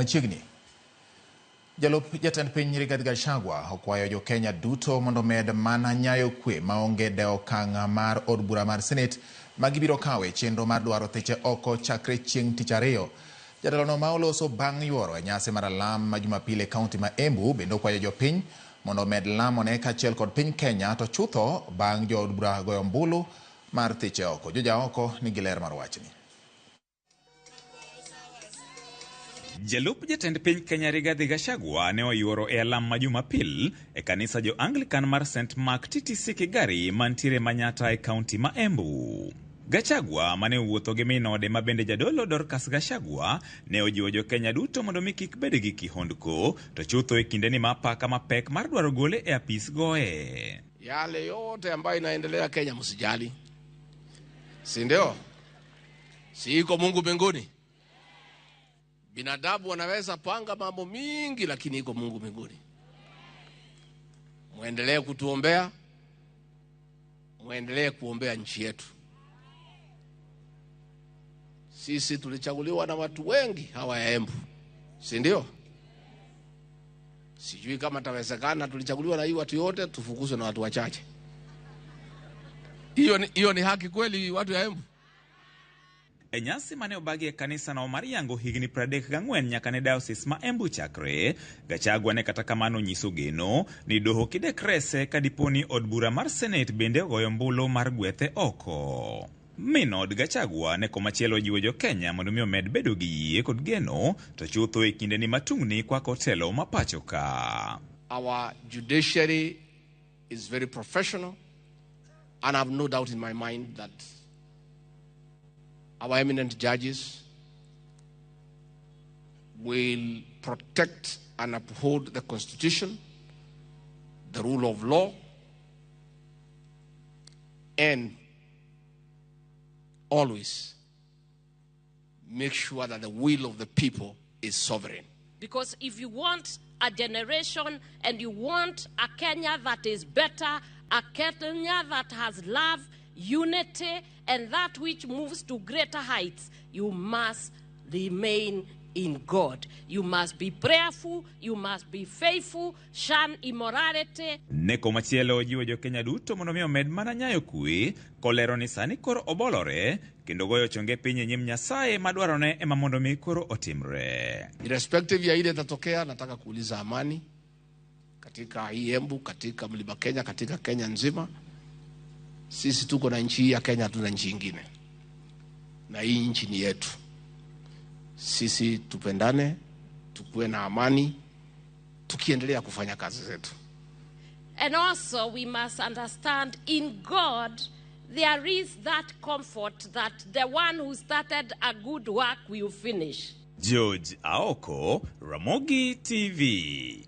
Machiegni. Jalup jatend piny Rigathi Gachagua okwayo jo Kenya duto mondo omed mana nyayo kwe maonge dewo okang' mar od bura mar Senate ma gibiro kawo e chenro mar dwaro thiche oko chakre chieng' tich ariyo. Jatelono ma oloso bang' yuoro e nyasi mar alam ma Jumapil e kaunti ma Embu bende okwayo jopiny mondo omed lamone kaachiel kod piny Kenya to chutho bang' jood bura goyo ombulu mar thiche oko. Joja oko nigi ler mar wachni. Jalup jatend piny Kenya Rigathi Gachagua ne oyuoro e alam ma Jumapil e kanisa jo Anglican mar St Mark TTC Kigari mantiere Manyata e kaunti ma Embu. Gachagua mane owuotho gi min ode ma bende jadolo Dorcas Gachagua ne ojiwo jo Kenya duto mondo mi kik bed gi kihondko to chutho e kindeni ma apaka mapek mar dwaro gole e apis goye. Yale yote ambayo inaendelea Kenya msijali, si ndio? Si iko Mungu mbinguni? Binadamu wanaweza panga mambo mingi, lakini iko Mungu mbinguni. Mwendelee kutuombea, mwendelee kuombea nchi yetu. Sisi tulichaguliwa na watu wengi hawa ya Embu, si ndio? Sijui kama tawezekana, tulichaguliwa na hii watu yote, tufukuzwe na watu wachache. Hiyo ni haki kweli, watu ya Embu? E nyasi mane obagi e kanisano mar yango higni 34 nyaka ne diocese ma Embu chakre, Gachagua ne kata kamano onyiso geno ni doho kidek rese ka dipo ni od bura mar Senate bende ogoyo ombulu mar gwethe oko. Min od Gachagua ne komachielo ojiwo jo Kenya mondo mi omed bedo gi yie kod geno to chutho e kindeni ma tungni kwako telo ma pacho ka. Our judiciary is very professional, and I have no doubt in my mind that our eminent judges will protect and uphold the Constitution, the rule of law, and always make sure that the will of the people is sovereign. Because if you want a generation and you want a Kenya that is better, a Kenya that has love, unity, and that which moves to greater heights, you must remain in God. You must be prayerful, you must be faithful, shun immorality. Ne komachielo ojiwo jo Kenya duto mondo mi omed mana nyayo kwe kolero ni sani koro obolore kendo goyo chonge piny e nyim Nyasaye madwarone ema mondo mi koro otimre. Irrespective ya ile itatokea, nataka kuuliza amani katika hii Embu, katika Mlima Kenya, katika Kenya nzima. Sisi tuko na nchi hii ya Kenya, hatuna nchi ingine, na hii nchi ni yetu. Sisi tupendane, tukuwe na amani, tukiendelea kufanya kazi zetu. And also we must understand in God there is that comfort that the one who started a good work will finish. George Aoko, Ramogi TV.